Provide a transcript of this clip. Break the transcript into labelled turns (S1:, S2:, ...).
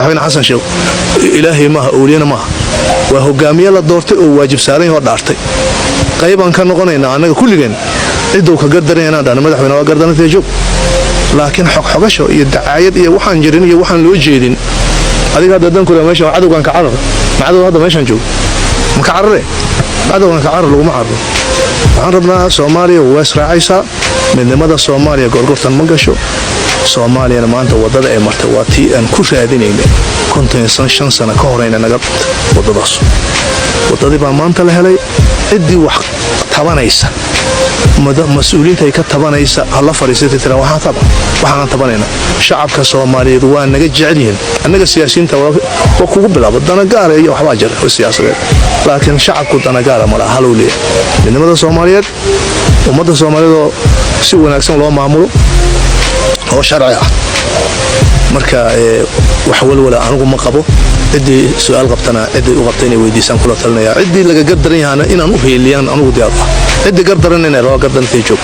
S1: Madaxweyne Xasan Sheekh Ilaahay maaha, owliyana maaha. Waa hogaamiye la doortay oo waajib saaran yahay oo dhaartay. Qaybaan ka noqonaynaa annaga kulligeen cidduu ka gardaran inaan dhahno, "Madaxweyne, waa gardarantay, joog." Laakiin xogxogasho iyo dacaayad iyo waxaan jirin iyo waxaan loo jeedin, adiga hadda dan kule meesha cadowgan ka carar. Ma cadow hadda meeshaan joogo ma ka carare? Cadowgan ka carar laguma cararo. Waxaan rabnaa Soomaaliya waa israacaysaa. Midnimada Soomaaliya gorgortan ma gasho. Soomaaliyana maanta wadada ay martay waa tii aan ku raadinayna 55 sano ka horeyna naga wadadaas. Wadadii baa maanta la helay. Ciddii wax tabanaysa, mas-uuliyiinta ay ka tabanaysa, hala fadhiisatay, tira waxaan taba, waxaan tabanayna. Shacabka Soomaaliyeed waa naga jecel yihiin annaga siyaasiyiinta. Waa kugu bilaabo danagaara iyo waxbaa jira oo siyaasadeed, laakiin shacabku danagaara mala halow leeyahay midnimada Soomaaliyeed, ummadda Soomaaliyeed oo si wanaagsan loo maamulo oo sharci ah. Marka wax walwala anigu ma qabo. Ciddii su-aal qabtana, ciddii u qabta inay weydiisaan kula talinaya. Ciddii laga gardaran yahana inaan u heeliyaan anigu diyaar ah. Ciddii gardaran inay loo gardarantay joog.